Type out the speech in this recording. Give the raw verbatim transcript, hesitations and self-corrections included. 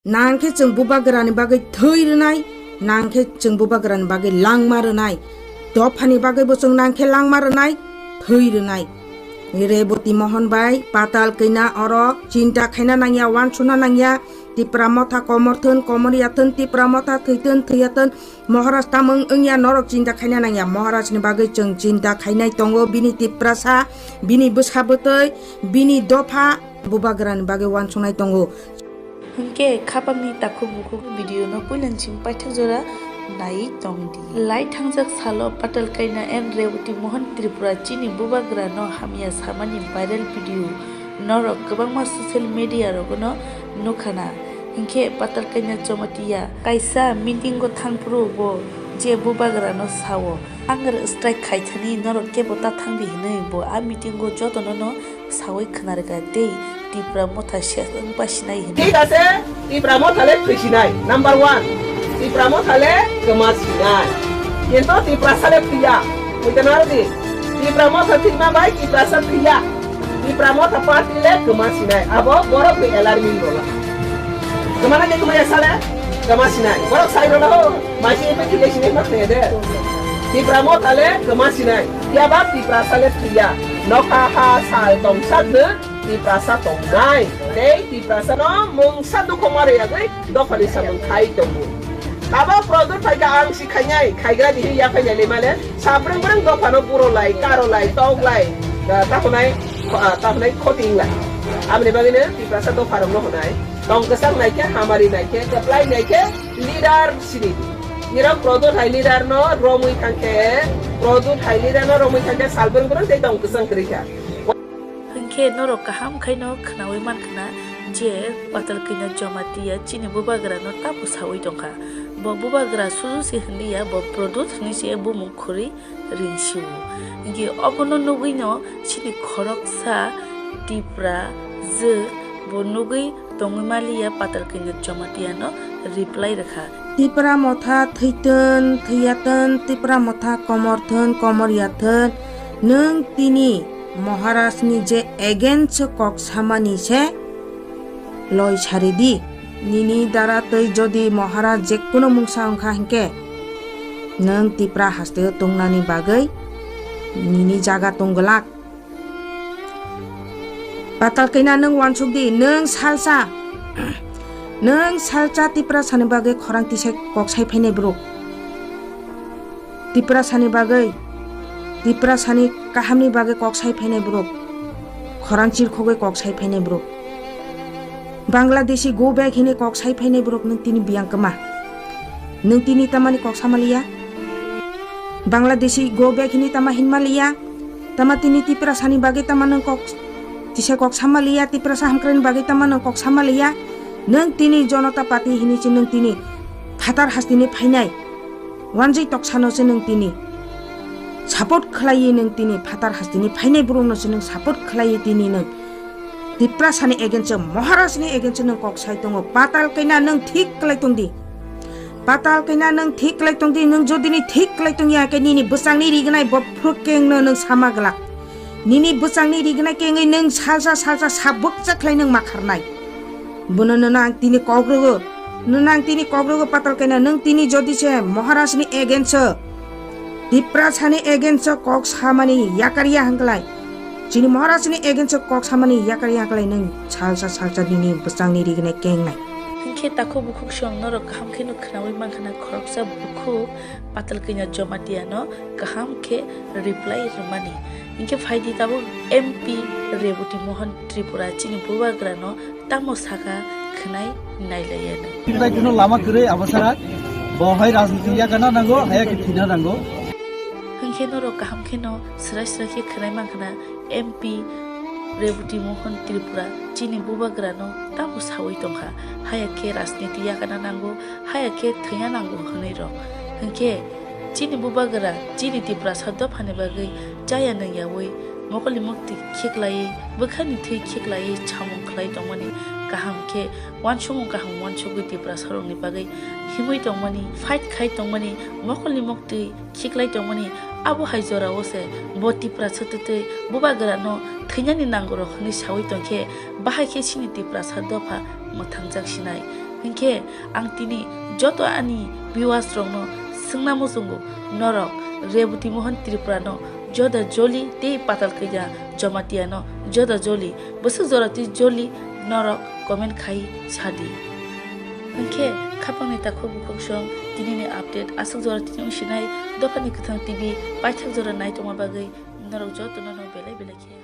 Nang khe chwng bubagrani bagwi thwi rwnai, nang khe chwng bubagrani bagwi langma rwnai. Dophani bagwi bo chwng nang khe langma rwnai, thwi rwnai. Reboti Mohon bai Patal Kanya oro chinta khaina nangya, wansukna nangya. Tipra Motha komor thun, komor ya thun, Tipra Motha thwi thun, thwi ya thun. Maharaj tamung wngya, norok chinta khaina nangya. Maharaj ni bagwi chwng chinta khainai tongo, bini Tiprasa, bini bwsa bwtwi, bini dopha, bubagrani bagwi wansuknai tongo. Hinkhe khapangni takhuk bukhuk video no puilansing paithak jora nai tongdi. Lai thangjak salo Patal Kanya and Reboti Mohon Tripura chini bubagrano hamya samani viral video norok kwbangma social media rogono nukhana. Hinkhe Patal Kanya Jamatia kaisa meeting o thangphuru bo je bubagrano sao, "Hunger strike khaithani norok kebo ta thangdi," hinwi bo a meeting o jotono no sawi khwnarwkha tei Tipra Motha ses wng pasinai hwnwi. Thik ase, Tipra Motha le thwisinai, number one. Tipra Motha le kwma sinai. Kintu Tiprasa le thwiya. Muita narwdi. Tipra Motha thwima bai Tiprasa thwiya. Tipra Motha party le kwma sinai. Abo borok ni alarming rola. Kwmana de kwmaya sale? Kwma sinai. Borok sai rola ho. Maisi ipe thile sinai ma khne de. Tipra Motha le kwma sinai. Yaba Tiprasa le thwiya. Nokha ha sal tongsak de. Tiprasa tongnai. Tei Tiprasa no mungsa dukho ma rwya gwi dophani samung khai tongo. Abo Pradyot phaikha ang si khainai, khaigra di ya khainai le male. Sabrang brang dophano burolai, karolai, toklai, ah, takhonai, ah, takhonai khotinglai. Aboni bagwino Tiprasa dopharokno hwnai. Tong kwchang naikhe, hamari naikhe, kwplai naikhe, leader sini. Nirok Pradyot hai leader no romwi thangkhe, Pradyot hai leader no romwi thangkhe, salbrang brang tei tong kwchang kwrwikha. Hinkhe norok kaham khaino khnaui mankha na je Patal Kanya Jamatia chini bubagrano tamo saui tongkha. Bo bubagra suju se hinliya, bo Pradyot hinwi se bumung khurui ringsio. Hinkhe obono nugwino chini khoroksa Tipra jwk bo nugwi tongwi maliya Patal Kanya Jamatiano reply rwkha. Tipra Motha thwitwn, thwiyatwn, Tipra Motha komorthwn, komoryathwn, nwng tini Maharajni je against kok samani se loi saridi. Nini dara twi jodi Maharaj jekkuno mungsa wngkha hinkhe, nwng Tipra hasteo tongnani bagwi nini jaga tongglak. Patal Kanya nwng wansuk di, nwng salsa, nwng salsa Tiprasani bagwi khorang tisai kok sai phainai borok. Tiprasani bagwi, Tiprasani kahamni bagwi kok sai phainai borok. Khorang chirkhogwi kok sai phainai borok. Bangladeshi go back hini kok sai phainai borok nwng tini biyang kwma. Nwng tini tamani kok sama liya? Bangladeshi go back hini tama hinma liya? Tama tini Tiprasani bagwi tama nwng kok tisa kok sama liya? Tiprasa hamkraini bagwi tama nwng kok sama liya? Nwng tini Janata Party hini se nwng tini phatar hasteni phainai. Wanjwi toksano se nwng tini support khlaiwi nwng tini phatar hasteni phainai borokno se nwng support khlaiwi tini nwng Tiprasani against o, Maharajni against o nwng kok sai tongo. Patal Kanya nwng thik khlai tong di. Patal Kanya nwng thik khlai tong di. Nwng jodi ni thik khlai tong ya khe nini bwsangni rignai bophru kengno nwng sama glak. Nini bwsangni rignai kengwi nwng salsa salsa sabukcha khlai nwng ma kharnai. Bono nono ang tini kok rwgo. Nono ang tini kok rwgo Patal Kanya, nwng tini jodi se Maharajni against o, Tiprasani against o kok samani yakar ya hwnkhlai, chini Maharajni against o kok samani yakar ya hwnkhlai nwng salsa salsa nini bwsangni rignai kengnai. Hinkhe takhuk bukhuk song norok kaham kheno khnaui mankha na khoroksa bukhuk Patal Kanya Jamatiano kaham khe reply rwmani. Hinkhe phaidi tabuk M P Reboti Mohon Tripura chini bubagrano tamo saka khwnai nailaiya nwng. Tei kuno lama kwrwi abo sara, bo hai rajniti yakana nango, haya khe thina nango. Hinkhe norok kaham kheno swrai swrai khe khwnai mankha na M P Reboti Mohon Tripura chini bubagrano tamo saui tongkha, haya khe rajniti yakana nango, haya khe thwina nango hwnwi rok. Hinkhe chini bubagra chini Tiprasa dophani bagwi chaya nwngyaui mokolni muktwi khiklaiwi, bwkhani thwi khiklaiwi samung khlai tongmani kaham khe uansukmung kaham uansugwi Tiprasarokni bagwi himwi tongmani, fight khai tongmani, mokolni muktwi khiklai tongmani, abo hai jorao se bo Tiprasa twtwi bubagrano thwinani nangorok hwnwi saui tongkhe, bahai khe chini Tiprasa dopha mwthangjak sinai. Hinkhe ang tini joto ani viewers rokno swngna muchungo, norok Reboti Mohan Tripura no joda joli tei Patal Kanya Jamatia no joda joli bwswk jora twi joli norok comment khai sadi. Hinkhe khapangni takhuk bukhuk song tinini update aswk jora tini wngsinai, Dophani Kwthang T V paithak jora naitongma bagwi norok jotono no belai belai khe